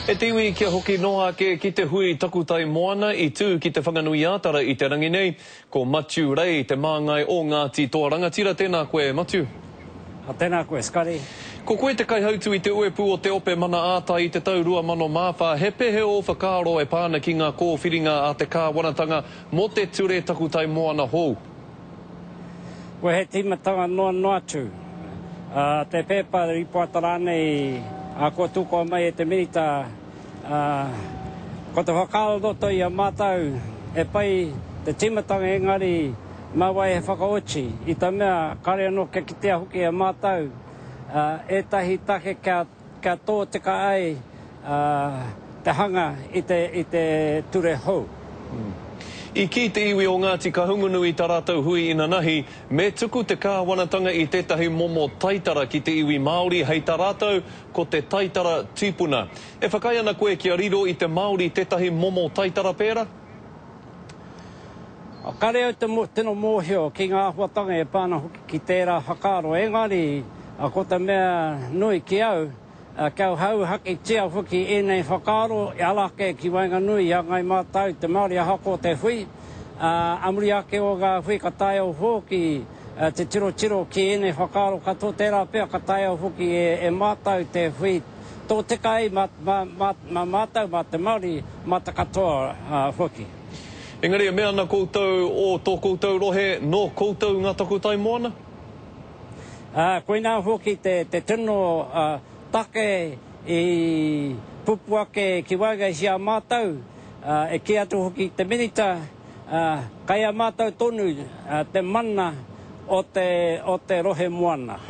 E te iwi kia hoki noa ake ki te hui takutai moana i tū ki Te Whanganui-ā-Tara i te rangi nei, ko Matiu Rei te māngai o Ngāti Toa Rangatira. Tēnā koe, Matiu. Tēnā koe, Scotty. Ko koe te kaihautu i te uepu o te Ope Mana ā-Tai i te tau 2004. He pehea ō whakaaro e pā ana ki ngā kōwhiringa a te kāwanatanga mō te ture takutai moana hou? Kua he tīmatanga noa noa atu. Ā, te pēpa rīpoata rānei ā, kua tukua mai e te Minita, ā, ko te whakaaro roto i a mātou, he pai te tīmatanga engari mā wai he whakaoti i ta mea kāore anō kia kitea hoki e mātou, ā, ētahi take kia kia tōtika ai te hanga i te, i te ture hou. I kī te iwi o Ngāti Kahungunu i tā rātou hui inanahi, me tuku te kāwanatanga i tētahi momo taitara ki te iwi Māori, hei tā rātou, ko te taitara tīpuna. E whakaae ana koe kia riro i te Māori tētahi momo taitara pērā? Kare au te tino mōhio ki ngā āhuatanga e pā ana hoki ki tērā whakaaro, engari ko te mea nui ki au, kia hauhaketia hoki ēnei whakaaro e ara ake ki waenganui i a Ngāi Mātau, te Māori ahakoa te hui, ā, ā muri ake o ngā hui ka taea hoki te tirotiro ki ēnei whakaaro katoa, tērā pea ka taea hoki e mātau te hui tōtika ai mā, mā, mā, mā mātau, mā te Māori, mā te katoa hoki. Engari e mea ana koutou o tō koutou rohe, nō koutou ngā takutai moana? Ā, koinā hoki te, te tino take i pupu ake ki waenga i a mātou, ā, e kī atu hoki te Minita, ā, kei a mātou tonu te mana o te, o te rohe moana.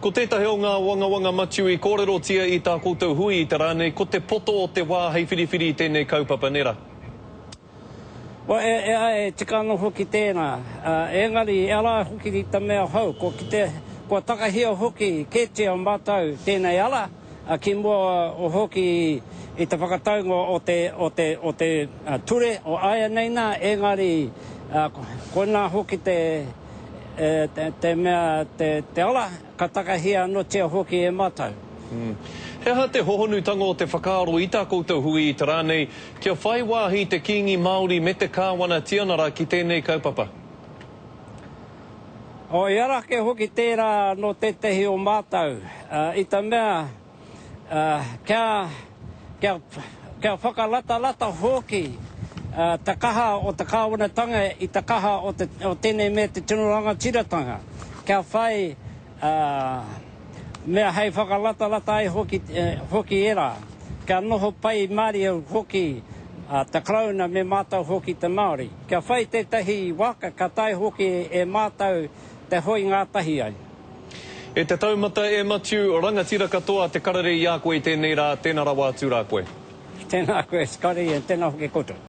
Ko tētahi o ngā wangawanga matiu i kōrerotia i tā koutou hui i te rā nei, ko te poto o te wā hei whiriwhiri i tēnei kaupapa, nē rā? Well, e, e, e, e tika anō hoki tēnā. Uh, engari, e ara hoki ki te mea hou, ko ki te, kua takahia hoki kētia mātou tēnei ara, uh, ki mua o hoki i te whakataunga o te, o te, o te uh, ture o āianei nā, engari, uh, koinā hoki te, e, te, te mea, te, te ara, Ka takahia anotia hoki e matou. He aha te hohonutanga o te whakaaro i tā koutou hui i te rā nei, kia whai wāhi te Kīngi Māori me te Kāwana Tianara ki tēnei kaupapa? Oh, i ara ake hoki tērā nō tētehi o mātou, i te mea, kia, kia, kia whakaratarata hoki te kaha o te kāwanatanga i te kaha o, te, o tēnei mea te tino rangatiratanga, kia whai mea hei whakaratarata ai hoki, hoki ērā, kia noho pai mārie hoki te Karauna me mātou hoki te Māori, kia whai tētahi waka ka taea hoki e mātou te hoe ngātahi ai. E te taumata e Matiu, rangatira katoa te karere i a koe i tēnei rā, tēnā rawa atu rā koe. Tēnā koe Scotty, and tēnā hoki koutou.